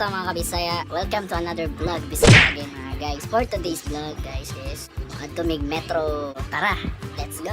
Kumusta, mga kabisaya? Welcome to another vlog, Bisaya again, mga guys. For today's vlog, guys, is adto mig Metro. Tara, let's go!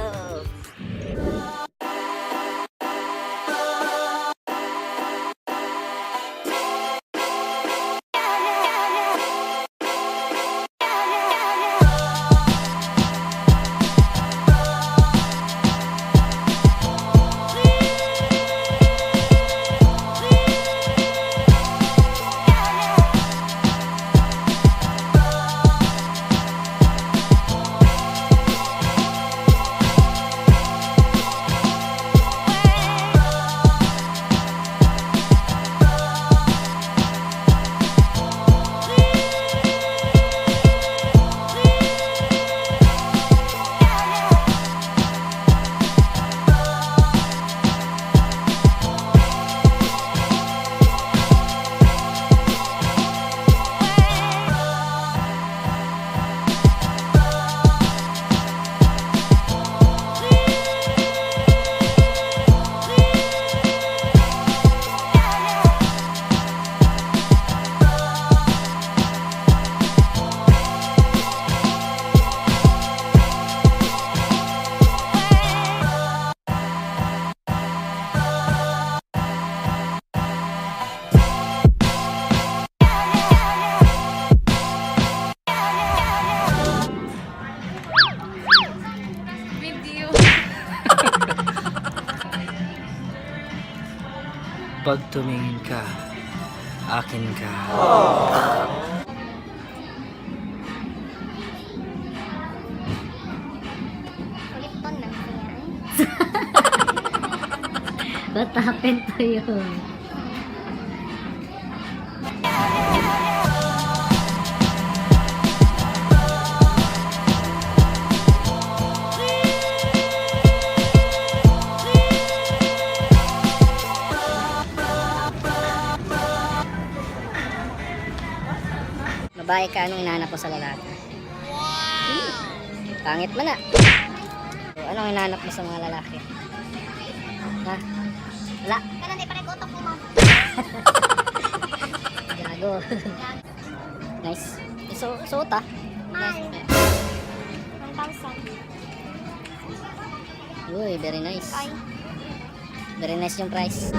Video. Pag tumingin ka, akin ka. Uliton lang siya. What happened to you? Babae ka, anong hinahanap mo sa lalaki? Wow! Pangit man ah. So, anong hinahanap mo sa mga lalaki? Ha? Wala. Kanan di pare gotok mo. Gago. Nice. So, suot ah. Mahal. 1,000. Uy, very nice. Ay. Very nice yung price.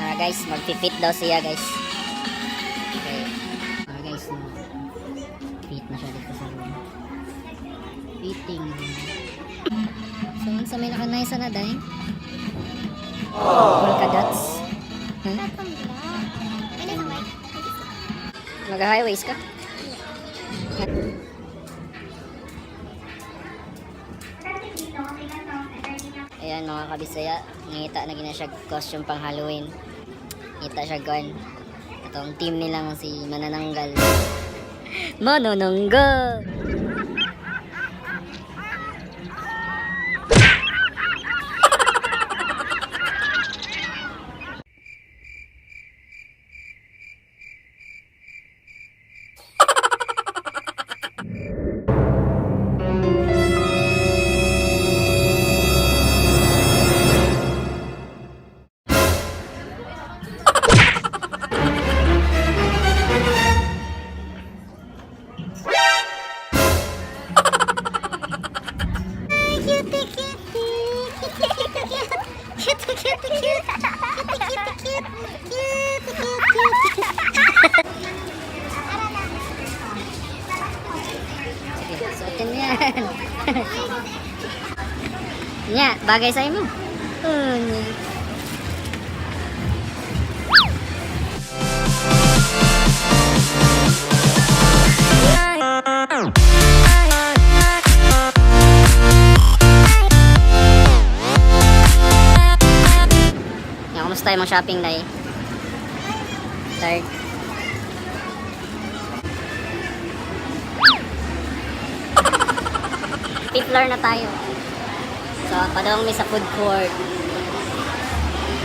Ah, guys, magfi-fit daw siya, guys. Okay. Ah, guys, no. Fit na siya dito sa room. Fitting room. So, unsa may naka-nice na day? Polka dots. Huh? Katong black. Ano sa mic? Mag-highways ka? Ayan, mga kabisaya, nangita na gina siya costume pang Halloween. Ngita siya gun. Itong team nila nga si Manananggal. Manananggal! Cute, cute, cute, cute, cute, cute, cute, cute, cute, cute, cute, cute, cute. Sige, suotin mo yan. Nya, bagay sa'yo mo. Oh, nya. Nya, kumusta yung mga shopping, Day? Third. Fifth floor na tayo. So, padong mi sa food court.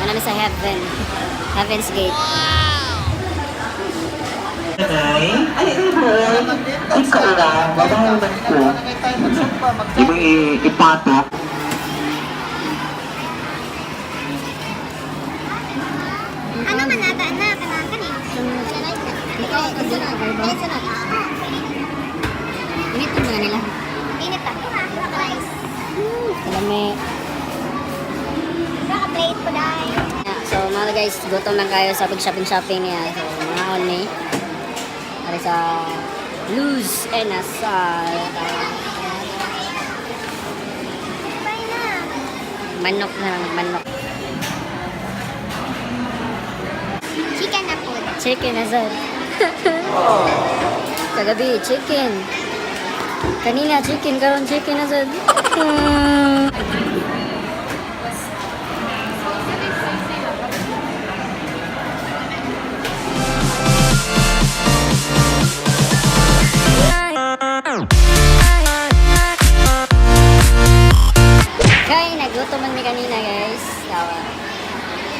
Naa mi sa heaven. Heaven's Gate. Ay, ay, ikaw lang, babae ko. Ibang ipatok. Ano man nata na kanang kani? Ikaw, sunod. Ay, sunod. Init na nila. Init pa. Rice. Kalami. Baka plate ko dai. So mga guys, gutom lang kayo sa pag-shopping-shopping niya. So mga on ni. Ari sa Luz Enasal. Bye na. Manok na lang, manok. Chicken na po. Chicken azad. Kagabi, chicken. Kanina, chicken. Karon chicken azad. Kay, nagutom man mi kanina, guys. Tawa.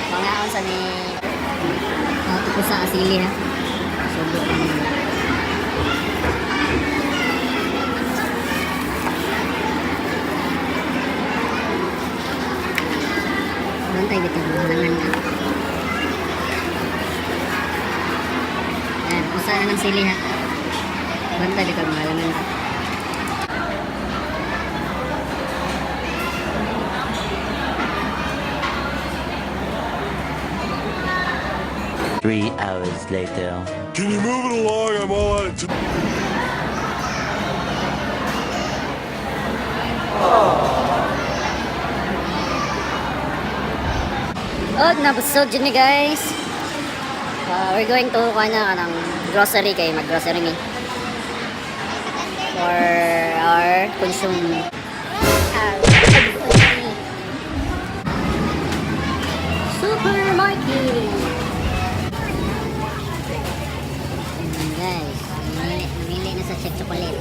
Mga sa ni. Ato ko sa asili ha. Subo kami. Bantay bitaw halangan na. Ayan, usa na ng sili ha. Bantay bitaw halangan na. 3 hours later. Can you move it along? I'm all out of time. Oh, nabusog dyan ni guys. We're going to kuha na kanang grocery kay mag-grocery mi. For our consume. Our supermarket. Ayan, guys, namili na sa check chocolate.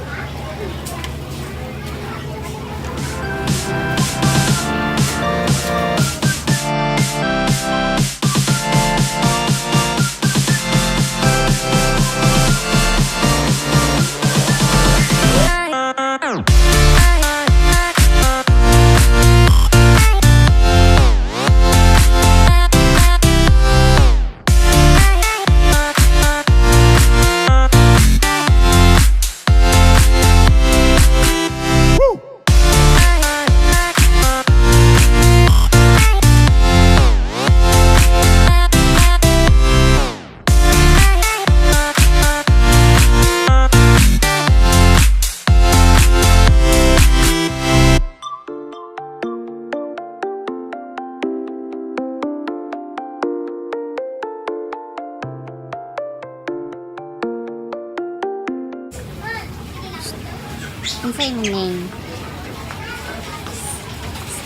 Unsa imong name?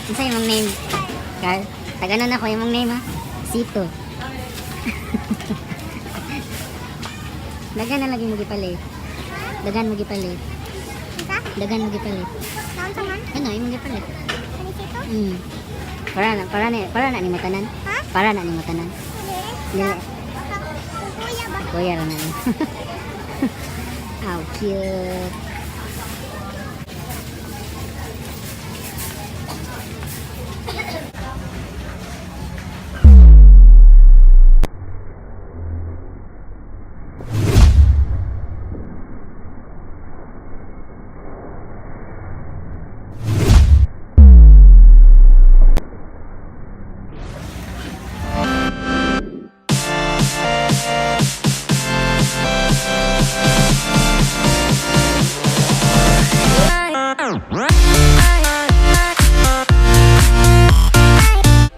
Unsa imong name? Carl? Taganon ako imong name ha? Sito. Dagan na lagi mo gipalit. Dagan mo gipalit. Unsa? Dagan mo gipalit. Naunsa man? Ano imong gipalit? Kani sito? Para na nimo tanan. Ha? Para na nimo tanan. Dili. Dili. Kuya ba? Kuya ra na ni. How cute.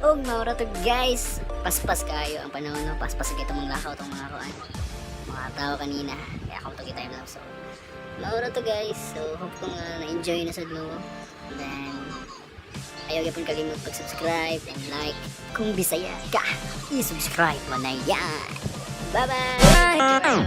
Og maura to guys. Paspas kayo ang panahon no. Paspas kita mong lakaw tong mga kuan. Mga tao kanina. Kaya ako to time lapse. So, maura to guys. So hope ko nga na-enjoy na sad mo. And then ayaw gyapon kalimot pag-subscribe and like. Kung Bisaya ka, i-subscribe mo na yan. Bye-bye!